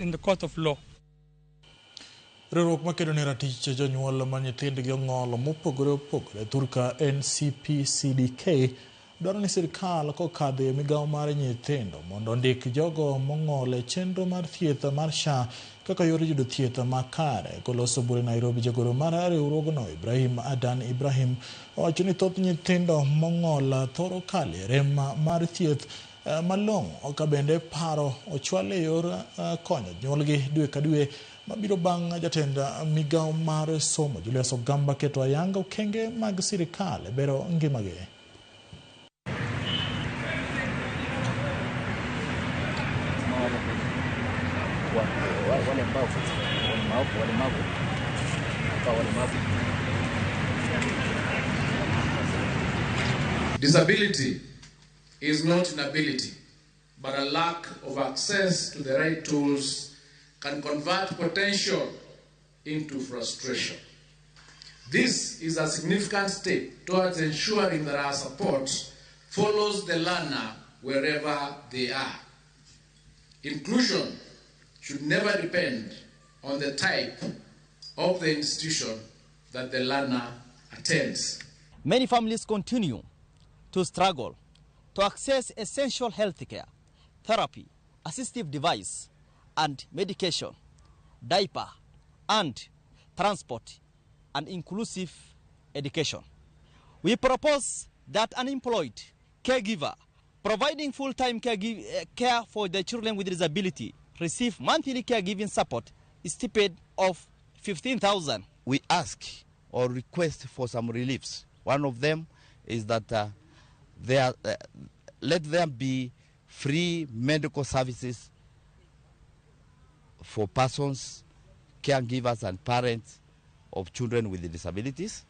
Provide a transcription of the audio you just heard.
In the court of law. Riwruok makedo ne ratich jonyuol ma nyithindgi ong'ol mopogore opogore thurka NCPCDK dwaro ni sirkal kokadho e migawo mar nyithindo mondo ondik jogo mong'ol e chenro mar thieth mar SHA kaka yor yudo thieth makare. Koloso bure Nairobi, jagoro mar riwruogno Ibrahim Adan Ibrahim owacho ni thoth nyithindo mong'ol thoro kalo e rem mar thieth malong'o ka bende paro ochwal e yor konyo jonyuolgi dwe ka dwe mabiro bang' jatend migawo mar somo Julius Ogamba keto ayanga okenge mag sirikal e bero ngimagi. Disability is not inability, but a lack of access to the right tools can convert potential into frustration. This is a significant step towards ensuring that our support follows the learner wherever they are. Inclusion should never depend on the type of the institution that the learner attends. Many families continue to struggle to access essential health care, therapy, assistive device, and medication, diaper, and transport, and inclusive education. We propose that unemployed caregiver providing full-time care for the children with disability receive monthly caregiving support stipend of 15,000. We ask or request for some reliefs. One of them is that let there be free medical services for persons, caregivers and parents of children with disabilities.